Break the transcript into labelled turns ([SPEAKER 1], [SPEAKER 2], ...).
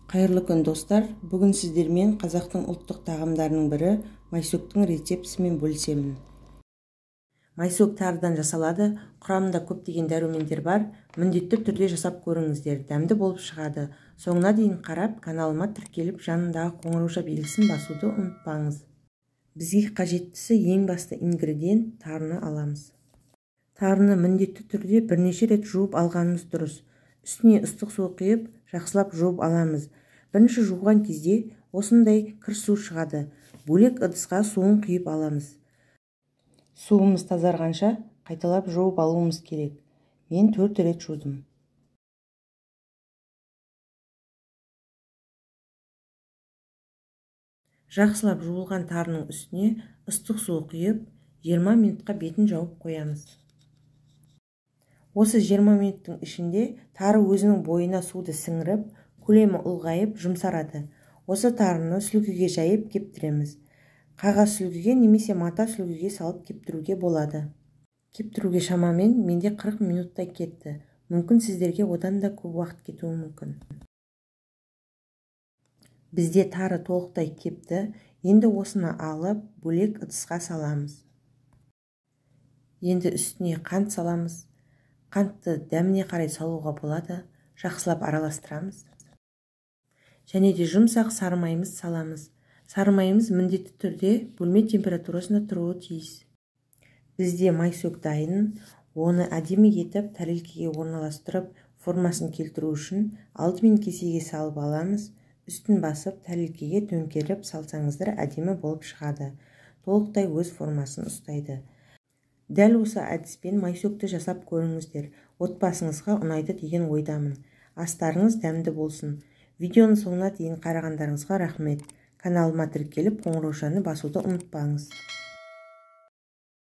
[SPEAKER 1] Қайырлы күн, достар! Бүгін сіздермен қазақтың ұлттық тағамдарының бірі майсөктің рецептісімен бөлісемін. Майсөк тарыдан жасалады, құрамында көптеген дәрумендер бар. Міндетті түрде жасап көріңіздер, дәмді болып шығады. Соңына дейін қарап, каналыма тіркеліп, жанындағы қоңырауша белгісін басуды ұмытпаңыз. Бізге қажеттісі ең басты ингредиент тарыны аламыз. Тарыны міндетті түрде бірнеше рет жуып алғанымыз дұрыс. Үстіне ыстық су құйып, жақсылап жуып аламыз. Бірінші жуған кезде осындай кір су шығады. Бөлек ыдысқа суын құйып аламыз. Суымыз тазарғанша қайталап жуып алуымыз керек. Мен 4 рет жудым. Жақсылап жуылған тарының үстіне ыстық су құйып, 20 минутқа бетін жауып қоямыз. Осы 20 минуттың ішінде тары өзінің бойына суды сіңіріп, көлемі ұлғайып, жұмсарады. Осы тарыны сүлгіге жайып кептіреміз. Қағаз сүлгіге немесе мата сүлгіге салып кептіруге болады. Кептіруге шамамен менде 40 минуттай кетті. Мүмкін сіздерге одан да көп уақыт кетуі мүмкін. Бізде тары толықтай кепті. Енді осыны алып, бөлек ыдысқа саламыз. Енді үстіне қант саламыз. Қантты дәміне қарай салуға болады. Жақсылап араластырамыз. Және де жұмсақ сары майымыз саламыз. Сары майымыз міндетті түрде бөлме температурасында тұруы тиіс. Бізде майсөк дайын. Оны әдемі етіп тәрелкеге орналастырып, формасын келтіру үшін алдымен кесеге салып аламыз. Үстін басып тәрелкеге төңкеріп салсаңыздар әдемі болып шығады. Толықтай өз формасын ұстайды. Дәл осы әдіспен майсөкті жасап көріңіздер. Отбасыңызға ұнайды деген ойдамын. Астарыңыз дәмді болсын. Видеоның соңына дейін қарағандарыңызға рахмет. Каналыма тіркеліп, қоңыраушаны басуды ұмытпаңыз.